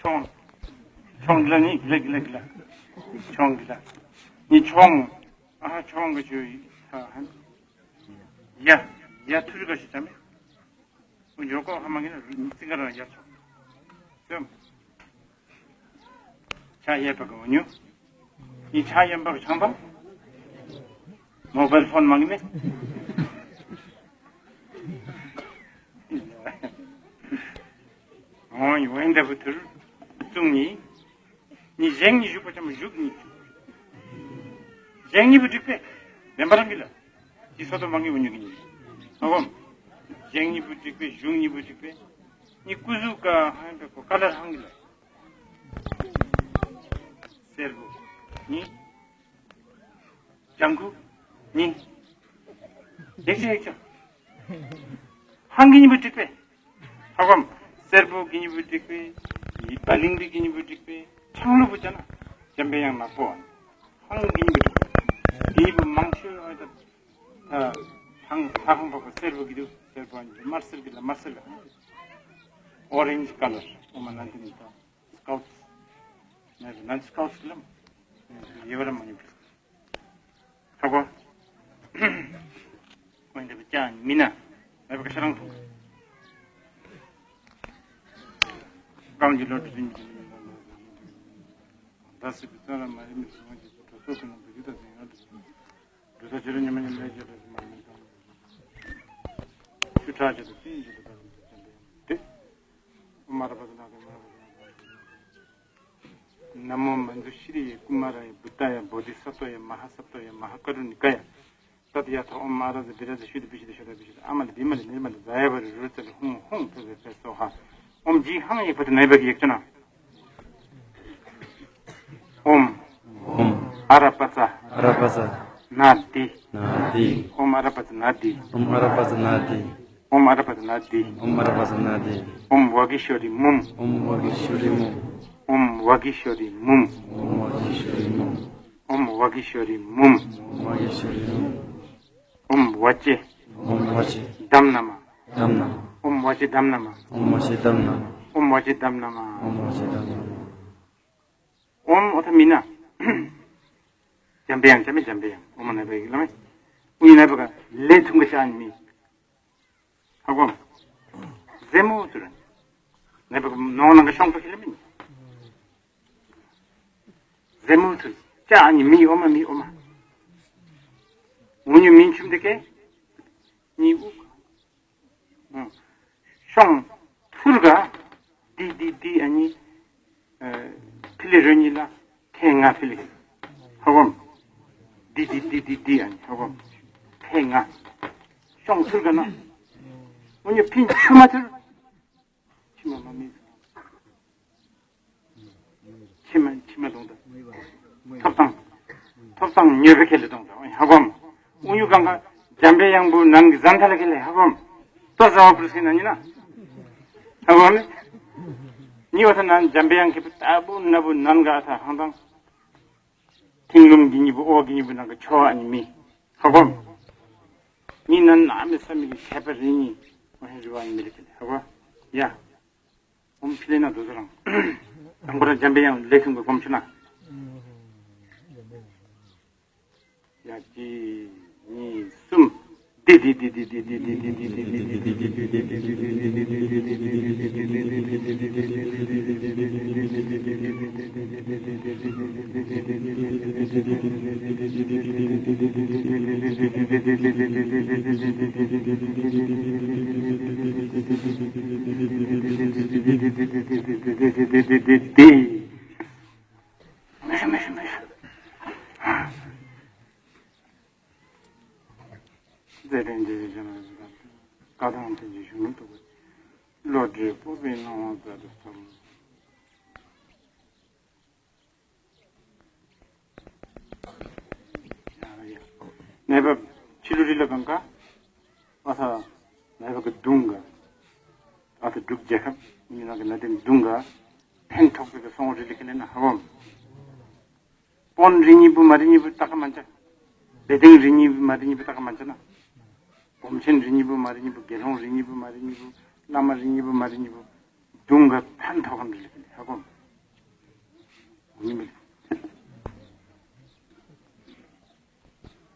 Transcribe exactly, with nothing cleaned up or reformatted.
ཆོང་། ཆོང་གི་ལ་ནི་གི་ལ་གི་ལ་གི་ལ། ཆོང་གི་ལ། ནི་ཆོང་། ཨ་ཆོང་གི་ཆུ་ཡི་ཧ་ཧ། ཡ། ཡ་ཐུར་ག་ཤི་ཅམ། འུ་འཇོག་གོ་ཧ་མ་གི་ན་རུ་ནི་ཙི་ག་ར་ཡ་ཆོང་། ཙམ། ཆ་ཡ་པ་གི་འུ་ཉུ། ནི་ཆ་ཡ་པ་གི་ཆང་པ། མོ་བལ་ཕོན་མ་གི་ནི། འོ་ཡི་ཝེན་ད་བུ་ཐུར། ཙུང་ནི། ནི་གཞན་གཉིས་བཞུགས་པ་ཙམ་བཞུགས་གཉིས། གཞན་གཉིས་པོ་འགྲིག་པས། བདེན་པ་རང་གི་ལ། དེ་སོ་ཏོ་མང་གི་འུ་ཉུ་གི་ཉིས། ཨ་བམ། གཞན་གཉིས་པོ་འགྲིག་པས་བཞུགས་གཉིས་པོ་འགྲིག་པས། ནི་སྐུ་གཟུགས་ཀ་ཧང་པའི་གོ་ཀ་ལར་ཧང་གི་ལ། སེར་པོ། ནི། ལྗང་ཁུ། ནི། ཡེག་ཆ་ཡེག་ཆ། ཧང་གི་ཉིན་པོ་འགྲིག་པས། ཧ་གོམ། སེར་པོ་གི་ཉིན་པོ་འགྲིག་པས། ཡི་པ་ལིང་རི་གི་ཉིན་པོ་འགྲིག་པས། ཆང་ལུ་པོ་ཅ་ན། འཇམ་པའི་དབྱངས་ནག་པོ། ཧང་གི་ཉིན་པོ་འགྲིག་པས། གི་ཉིན་པོ་མང་ཤོས་ཨ་ད། ཧང་ཧ་ཧང་པ་པོ་སེར་པོ་གི་འདུག་སེར་པོ་ཨ་ནི་དམར་སེར་གི་ལ་དམར་སེར་གི། Orange color. ཨོ་མ་ནན་ཏི་ནི་ཏོ། Scouts. ནན་ཏི་Scouts ལམ། ཡེ་བ་ར་མ་ཉུ། ཧ་གོ། ཨོ་འདི་བ་ཅ་མི་ན། ཨེ་བ་ཀ་ཤ་རང་ཐུག་གང་གི་ལོ་དྲི་རིམ་གྱི་ད་སི་བི་ཙ་ར་མ་རི་མི་སོང་གི་དྲོ་སོ་གི་ནང་དུ་ཡུ་ད་ཟིན་ཡོད་དུ། དུ་ད་ཅི་རུ་ཉི་མ་ཉི་མ་ལས་ཅི་རུ་མ་ཉི་དང་། ཆུ་ཁྲག་ཅི་དུ་ཅི་ཡིན་ཅི་དུ་ད་དུ་ཅི་དུ་ཡང་དེ། ཨོ་མ་ར་པ་ཏི་ན་ཏི་མ་ར་པ་ཏི་ན་ཏི། ན་མོ་མཉྫུ་ཤྲཱི་ཡེ་ཀུ་མ་ར་ཡེ་བུད་ད་ཡེ་བོ་དྷི་ས་ཏྭ་ཡེ་མ་ཧཱ་ས་ཏྭ་ཡེ་མ་ཧཱ་ཀ་རུ་ཎི་ཀ་ཡེ། ཏད་ཡ་ཐ་ཨོ་མ་ར་ཛ་བི་ར་ཛ་ཤུ་དྷི་བི་ཤུ་དྷི་ཤོ་དྷ་བི་ཤུ་དྷི་ཨ་མ་ལི་དྷི་མ་ལི་ནིར་མ་ལི་ཛ་ཡ་བ་རི་རུ་ཙ་ལི་ཧུང་ཧུང་ཕེ་ཕེ་ཕེ་སོ་ཧ། ཨོམ་ཇི་ཧང་ཡེ་ཕ་ཏི་ནའི་བ་གི་ཡེག་ཅ་ན། ཨོམ། ཨོམ། ཨ་ར་པ་ཙ། ཨ་ར་པ་ཙ། ན་དྷི། ན་དྷི། ཨོམ་ཨ་ར་པ་ཙ་ན་དྷི། ཨོམ་ཨ་ར་པ་ཙ་ན་དྷི། ཨོམ་ཨ་ར་པ་ཙ་ན་དྷི། ཨོམ་ཨ་ར་པ་ཙ་ན་དྷི། ཨོམ་ཝ་གི་ཤོ་རི་མུམ། ཨོམ་ཝ་གི་ཤོ་རི་མུམ། ཨོམ་ཝ་གི་ཤོ་རི་མུམ། ཨོམ་ཝ་གི་ཤོ་རི་མུམ། ཨོམ་ཝ་གི་ཤོ་རི་མུམ། ཨོམ་ཝ་ཅེ། ཨོམ་ཝ་ཅེ། དྷམ་ན་མ། དྷམ་ན་མ། ཨོམ་ཝ་ཅེ་དྷམ་ན་མ། ཨོམ་ཝ་ཅེ་དྷམ་ན་མ། ཨོམ་ཝ་ཅེ་དྷམ་ན་མ། ཨོམ་ཝ་ཅེ་དྷམ་ན་མ། ཨོམ་ཨོ་ཐ་མི་ན། འཇམ་པའི་དབྱངས་འཇམ་པའི་འཇམ་པའི་དབྱངས་ཨོ་མ་ནའི་བ་གི་ལ་མེ། ཨུ་ཡི་ནའི་བ་ག་ལེ་ཐུང་ག་ཤ་ཨ་ནི་མི། ཧ་གོ་མ། ཟེ་མོ་ཐུ་ར། ནའི་བ་ག་ནོ་ནང་ག་ཤོང་ཐོ་ཁི་ལ་མི་ནི། ཟེ་མོ་ཐུ། ཅ་ཨ་ནི་མི་ཨོ་མ་མི་ཨོ་མ། ཨུ་ཉུ་མིན་ཆུམ་དེ་ཀེ། ནི་ཨུ། ཤོང་ཐུར་ག། དི་དི་དི་ཨ་ནི། ཕི་ལི་རོ་ཉི་ལ། ཐེ་ང་ཕི་ལི། ཧ་གོ་མ། དི་དི་དི་དི་དི་ཨ་ནི་ཧ་གོ་མ། ཐེ་ང་། ཤོང་ཐུར་ག་ན། ཨུ་ཉུ་ཕིན་ཆུ་མ་ཐུར། ཆི་མ་མ་མི། ཆི་མ་ཆི་མ་གཏོང་ད། ཐོབ་ཐང་། ཐོབ་ཐང་ཉོས་པའི་ཁེ་ལས་གཏོང་ད་ཧ་གོ་མ། ཨུ་ཉུ་གང་ག་འཇམ་པའི་དབྱངས་པོ་ནང་གི་ཟན་ཐ་ལ་ཁེ་ལས་ཧ་གོ་མ། ཏོ་ཟ་བ་པུ་རི་སི་ན་ཉི་ན། ཧ་གོ་མ། ཉི་བ་ཐ་ན་འཇམ་པའི་དབྱངས་ཁེ་པོ་ལྟ་བུ་ན་བུ་ནང་ག་ཐ་ཧང་ཐང་། ཐིང་ལུམ་གི་ཉི་བུ་ཨོ་གི་ཉི་བུ་ནང་གི་ཆོ་ཨ་ནི་མི། ཧ་གོ་མ། ཉི་ན་ན་མི་ས་མི་གི་ཁྱད་པར་རེ་གཉིས། ཨོ་ཧེ་རི་བ་ཨ་ནི་མི་ལ་ཁེ་ལས་ཧ་གོ་མ། ཡ། ཨོམ་ཕི་ལེ་ན་དོ་ཟ་རང་། དང་པོ་ར་འཇམ་པའི་དབྱངས་ལས་ཁུངས་ཀྱི་སྒོམ་ཆུ་ན། ཡ་གཅིག་གཉིས་གསུམ། བློ་གྲོས་སྤོབས་པའི་སྣང་བ་མཛད་དུ་གསོལ། ནད་བབ་ཕྱི་ལུ་རི་ལ་གང་ག་ཨ་ཐ་ནད་བབ་གི་གདུང་ག་ཨ་ཐ་འབྲུག་རྒྱལ་ཁབ་མི་ནང་གི་ནད་དེ་གདུང་ག་ཕན་ཐོགས་པའི་གི་སོང་རི་ལི་ཁི་ལེ་ན་ཧ་བམ། པོན་རི་གཉིས་པོ་མ་རི་གཉིས་པོ་ཏག་ག་མ་འཇག་བེ་ཏིང་རི་གཉིས་པོ་མ་རི་གཉིས་པོ་ཏག་ག་མ་འཇག་ན། སྒོམ་ཆེན་རི་གཉིས་པོ་མ་རི་གཉིས་པོ་དགེ་སློང་རི་གཉིས་པོ་མ་རི་གཉིས་པོ་བླ་མ་རི་གཉིས་པོ་མ་རི་གཉིས་པོ། གདུང་ག་ཕན་ཐོགས་གམ་རི་ལི་ཧ་གོ་མ། ཡིན་པའི་